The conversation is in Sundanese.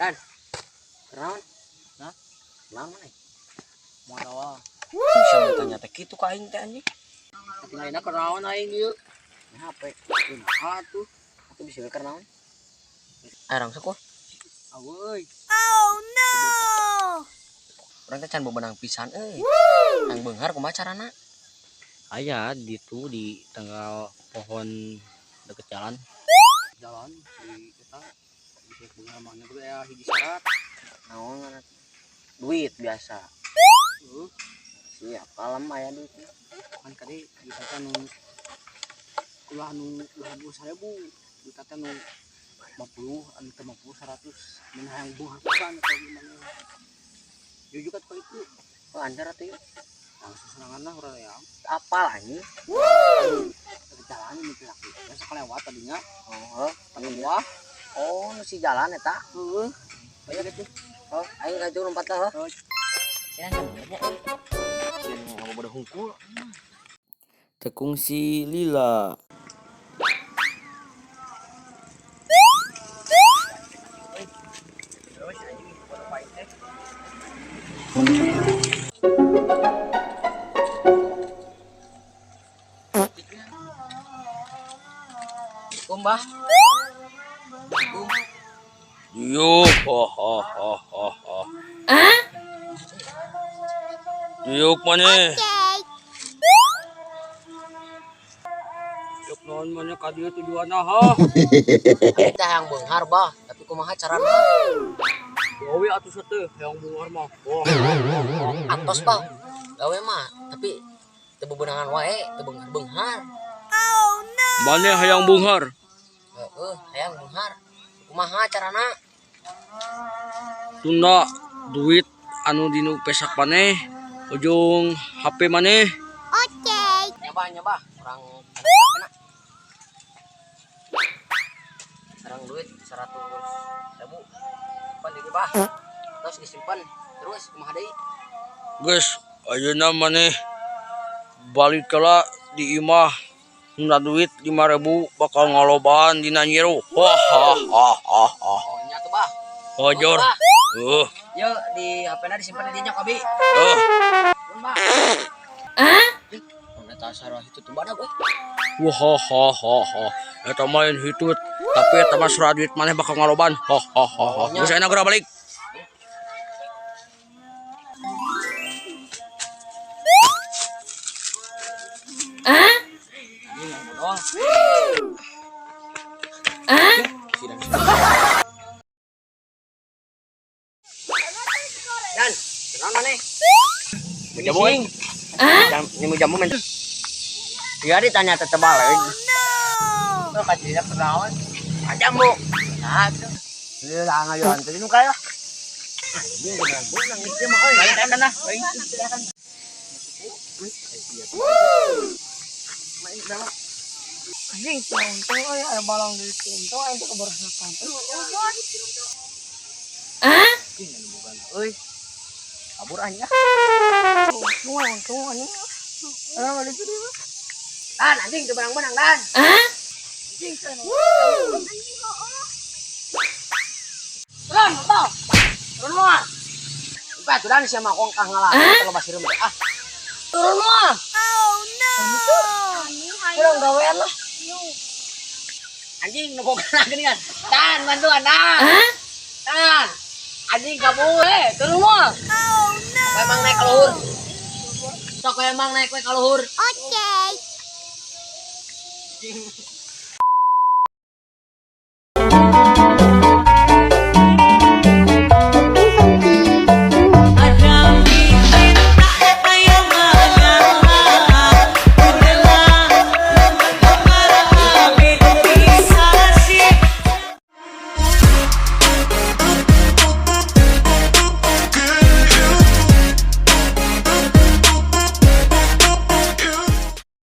Dan. Kenaon? Hah? Kenaon mana? Modal. Bisa tanya teh kitu ka aing teh anjing. Tinggalina kenaon aing ieu? Nah, HP. Kumaha tuh? Atuh bisa we kenaon? Arang sok wah. Aweuy. Oh no! Urang teh can bebenang pisan euy. Nang beunghar kumaha carana? Aya di tuh di tanggal pohon deket jalan. Jalan di eta bisa beunghar mana gue ya hiji syarat. Naon ngaranna? Duit biasa. Heeh. Siap kalem aya duit. Kan kadi di teh nu ulah nu 20.000, di teh nu 50, anu teh 50 100 mun hayang beunghar pisan atau gimana. Jujur kan kok itu. Oh, antar atuh yuk. Langsung serangan lah urang ya. Apal anjing. Deket jalan ini laki. Biasa kelewat tadinya. Oh, heuh. Tengah buah. Oh, nu si jalan eta. Heeh. Banyak itu. Oh, aing ka ditu lompat lah, heuh. Oh. Ya, sebenarnya euy. Sieun ngabobodo hungkul. Tekungsi lila. Terus anjing bodoh aing teh. Kumbah. Kum. Yo ha ha ha ha ha. Diuk maneh. Cek naon maneh ka dieu tujuanna ha? Aing teh hayang beunghar bah, tapi kumaha carana? Gawe atuh teh hayang beunghar mah. Wah. Atos bah. Gawe mah, tapi teu bebenangan wae, teu beunghar-beunghar. Oh no! Maneh hayang beunghar. Heeh, hayang beunghar. Kumaha carana? Tunda duit anu dinu pesak maneh ujung HP maneh. Okay. Nyoba nyoba, urang kena. Sarang duit 100.000. Simpan di bah. Terus disimpan. Terus kumaha deui? Geus ayeuna maneh balik kala di imah nunda duit 5.000 bakal ngalobaan dina nyiru. Wah ha ha ha ha. Oh, nya tuh bah. Hojor. Bah. Heuh. Yo di HP-na disimpan di dinya abi. Heuh. Nuhun, bah. Hah? Eta sarua hitut badag euy. Wah ha ha ha ha. Eta mah lain hitut, tapi eta mah surat duit maneh bakal ngaloban. Ha ha ha ha. Geus ayeuna geura balik. Anjing yang bodoh. Dan, kenal maneh? Jamu aing. Jamu jamu men. Iya ditanya teh balik. No! Tuh kacirnya kenaon? Jamu. Nah, tuh. Lah ngayoan teh nu kaya. Anjing beneran beunang ieu mah euy. Balik kan lah. Anjing untung euy aya balang deui untung aing teh kebersakan. Anjing anu boga euy. Kabur anjing. Untung untung anjing. Ayo balik deui. Dan anjing teu menang-menang dan. Anjing teu. Turun, motor. Turun moal. Empat tuh dan siapa kongkah ngalah kalau basireum teh ah. Turun moal. Oh no! Kurang gawean lah. Anjing nu boga geuningan. Dan bantuan dan. Dan. Anjing kabur turun moal. Oh no! Memang naik ke luhur. Sok emang naik we ka luhur. Okay. Anjing.